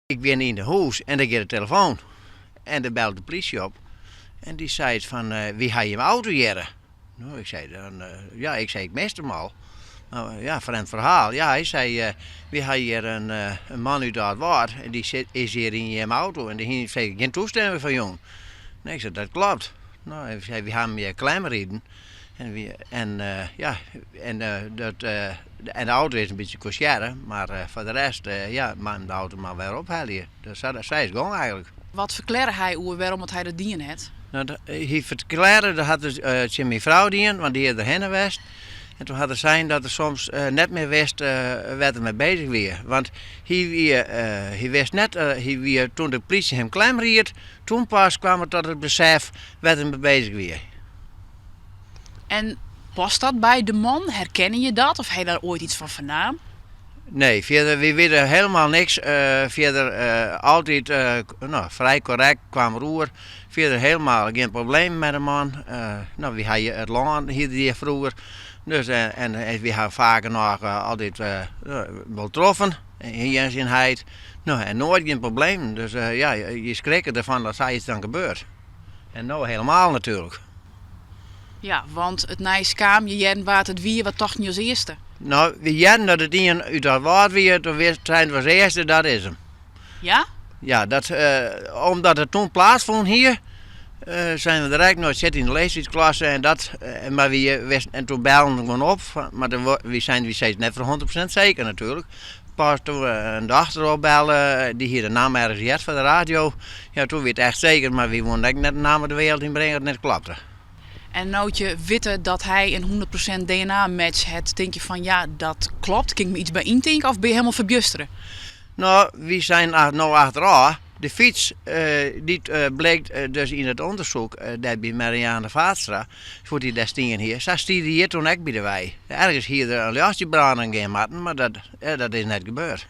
Ik bin yn de hûs en der giet de telefoan. En der belt de plysje op. En dy seit fan, wy ha jim auto hjirre. No, ik sei dan, ja, ik sei, ik miste him al. No, ja, frjemd ferhaal. Ja, hy sei, wy ha hjir in man út Aldwâld en dy sit, is hjir yn jim auto en dêr hiene se gjin toestimming foar jûn. Nee, ik sei, dat klopt. No, hy sei, wy ha him hjir klemriden. En, wy, en ja, en, dat, en de auto is in bytsje kossearre, mar foar de rest, ja, moat him de auto mar wer ophelje. Dus sa, sa is it gong eigentlik. Wat ferklearre hy oer wêrom dat hy dat dien hat? No, hy ferklearre, dat hat er tsjin myn frou dien, want dy is derhinne west. En toen hat er sein dat er soms net mear wist wêr't er mei bezich wie. Want hy wie, hy wist net, hy wie, toen de plysje him klemried, toen pas kwam er tot it besef wêr't er mei bezich wie. En past dat by de man? Herkenne je dat of ha je daar oait iets fan fernaam? Nee, fierder, wy witte helemaal niks. Fierder altyd no, frij korrekt kwam er oer. Fierder helemaal gjin probleem mei de man. No, wy ha it lân hierde hjir froeger. Dus en wy ha faak genôch altyd wol troffen, hy en syn heit. No, en noait gjin problemen. Dus ja, je skrikke derfan dat sayts dan gebeurt. En no helemaal natuerlik. Ja, want it nijs kaam, je hearden wa't it wie, wat tochten je as earste? No, wy hearden dat it ien út Aldwâld wie, toen wist, seinen we as earste, dat is him. Ja? Ja, dat, omdat it toen plaatsfûn hie, seinen we direkt, no it sit yn de leeftiidsklasse en dat, mar wy wisten, en toen bellen we gewoan op, mar wy seinen, wy sizze it net foar 100% seker natuerlik. Pas toen we in dochter opbellen, dy hie de namme ergens heard fan de radio, ja toen wie it echt seker, mar wy woenen ek net in namme de wereld yn bringe dat net klopte. En no't je witte dat hy in 100% DNA-match hat, tink je fan ja, dat klopt, kin ik my iets by yntinke of bin je helemaal ferbjustere? No, wy seinen no achterôf, de fyts dy't blykt dus yn it ûndersyk dêr by Marianne Vaatstra, hoe't dy dêr stien hie, sa stie dy hjir toen ek by de wei. Ergens hie der in ljochtsje brânen gean moatten, mar dat, dat is net gebeurd.